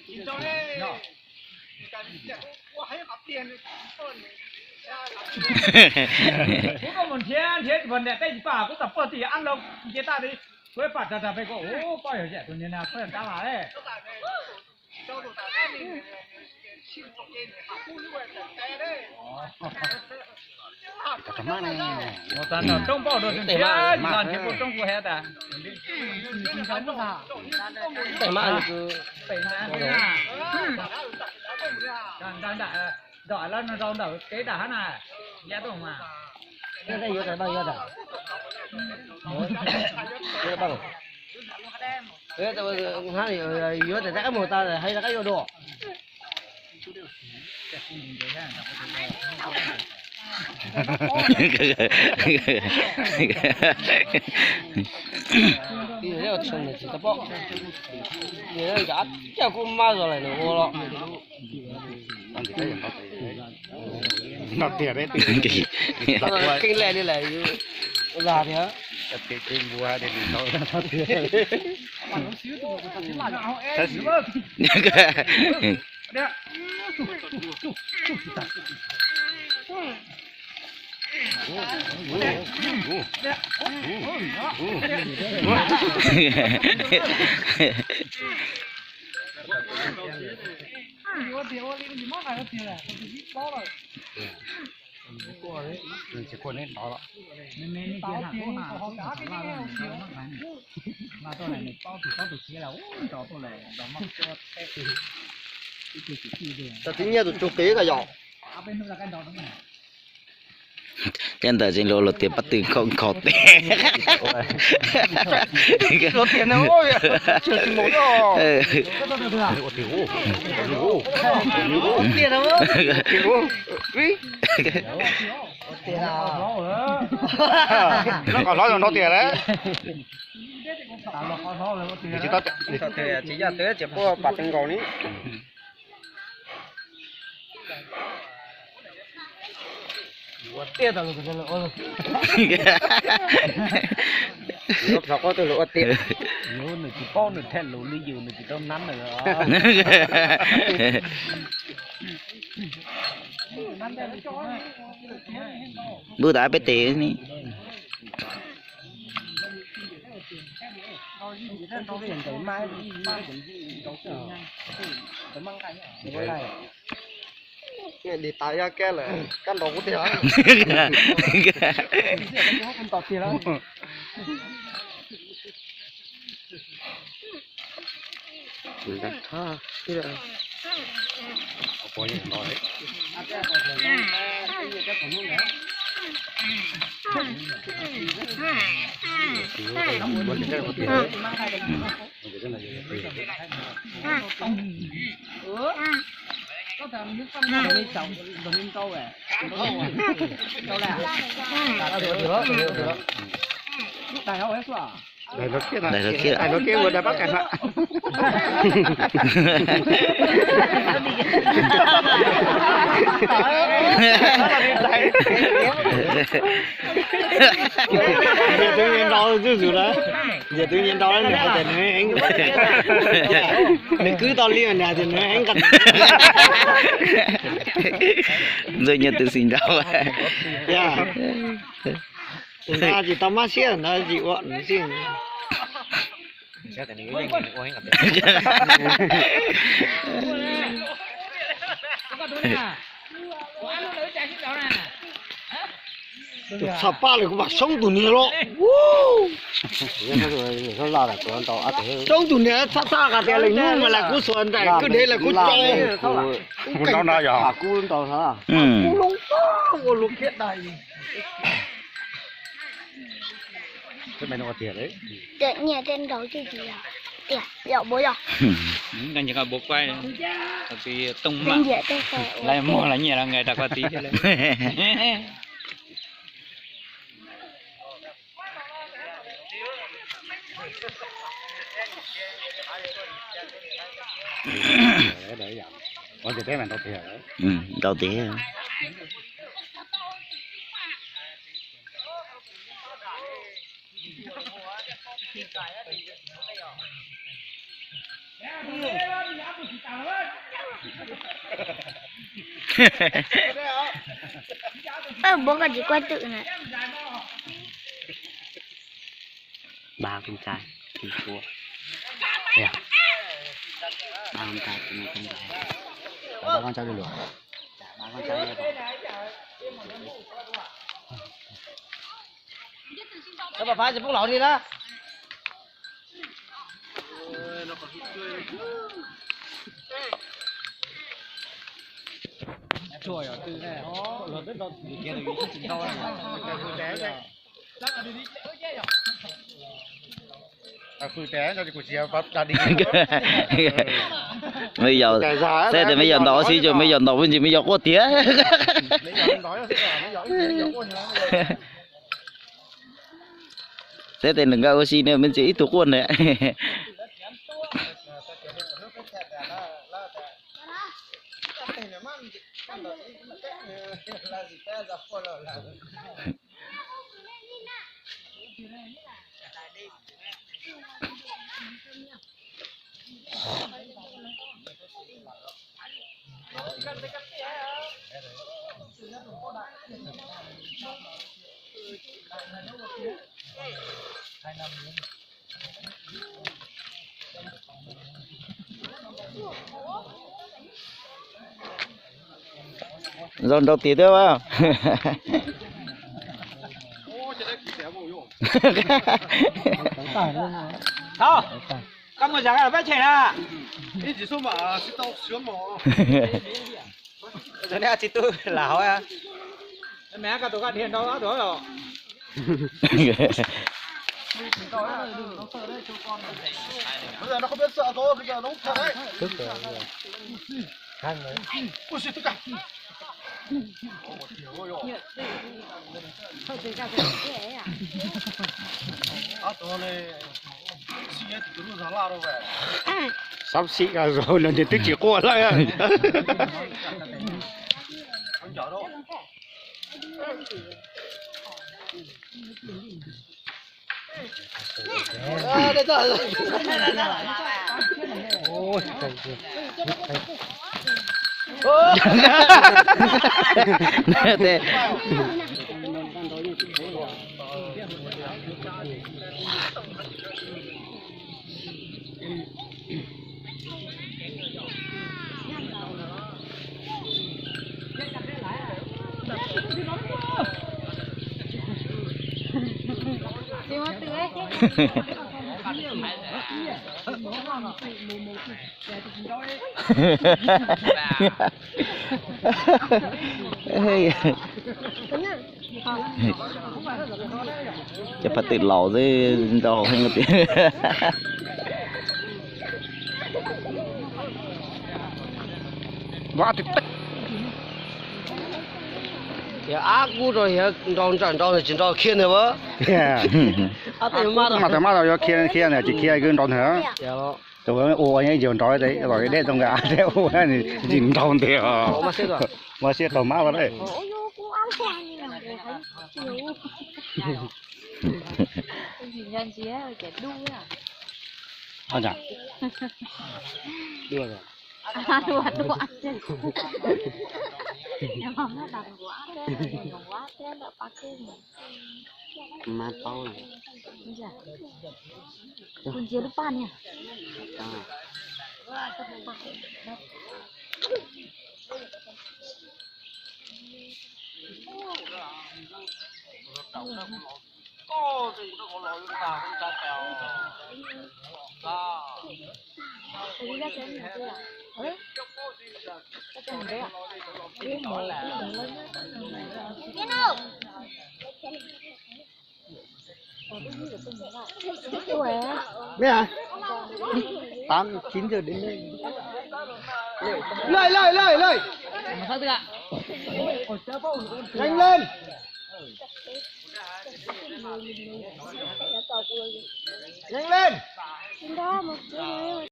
Kuv koj mus nrhiav nrhiav tsis pom niam tej tsis pom, kuv txawm puag tim av los nce tag li, kuv pam rau rau pem kuv, ub, koj yog yam tus niag na, koj yog tab lam li. Mus txog nram roob npauj rau nrhiav, nrhiav puag roob kuv hais tas. Pem mas pem na, nram, nram, nram, nram lawv no rau ntawm kev nram hab na, ya tuaj mas. Yuav tas, yuav tas, yuav tas, yuav tas, rov qab mus tas hais rov qab yuav dua. Tsis tau paub, cas kuj mab zog lawm nws ua los. No tiag, keeb le li lawm, ua tiag. Tsis nyiaj tus tsuj qis koj yom. Caj ntawd tseem luag tias pab tw nkhaus nkhaus tes. Nws qos hlob zoo nraug tiag lawm. Tsis yaj tw ces puab pam tw nkaus ni. Ua tiag tas lus, lus ua tiag. Nws tsis paub nws tham lus li yus nws tsis tau nab lawm. Npawg tas peb tes ne. Dim tas ya kab lawm, kab nrog kuv tiag. Daim no kiag, daim no kiag ua dab pab kas na. Yawm txwv nyias nraus zuj zus lawm. Yawm txwv nyias nraus nws hais tias nws heev, nws kwv tau li nws hais tias nws heev nqa. Ntxawg nyias tus xis nraus. Tus no tsis tau mab siab ntawd tsis ua nws xwb. Tus txhaj paj lawm kuv mam soob tus niag los. Soob tus niag txhaj txhaj qas tias lwm hnub mas las kuv xuas nraim kwj dhev las kuv tso. Kuv no no yog kuv ntau, kuv loo ua luag khiav dais. Tias nyiaj tej nraus tej tsis yog, tias yog npaum yog. Nkaj nyias koj npaum kuaj, tsis tooj mam, lawv muag los nyiaj los nkais rau koj txiv thiab lawm. Ntau tiag. Ơ, bố con chỉ quay tự này. Ba con trai, con cua. Ba con trai, con trai. Ba con trai lùa lùa. Ba con trai lùa lùa. Các bà phá cho phúc lỏng đi đó. Mej yog, saib tias mej yog ntaus ua si ces mej yog ntaus me ntsis mej yog quaj tiag. Saib tias nws nkag ua si ne me ntsis ib tug quaj ne. Zoo nraug tiag thiab. Thaum, koj mus zam peb tshem na. Tsis tub lam hauv. Xab xib ka zaus no ces twb tsis quaj lawm. Cov phaj twm laus xwb nrau heev tiag. Ab kub rau nrau ntsawm nrau tsis nrau khiav ntawd. Mas tau maj tau yuav khiav khiav ntawd tsis khiav kwv nrau ntawd. Tus ua yeej yog nrau los dej tau nkas dej ua tsis nrau ntiag. Mas siab tau mab los. Mas tau. Kuv ntsia lub paj niag. Mẹ à, tám chín giờ đến đây. Lơi, lơi, lơi, lơi. Nhanh lên. Nhanh lên.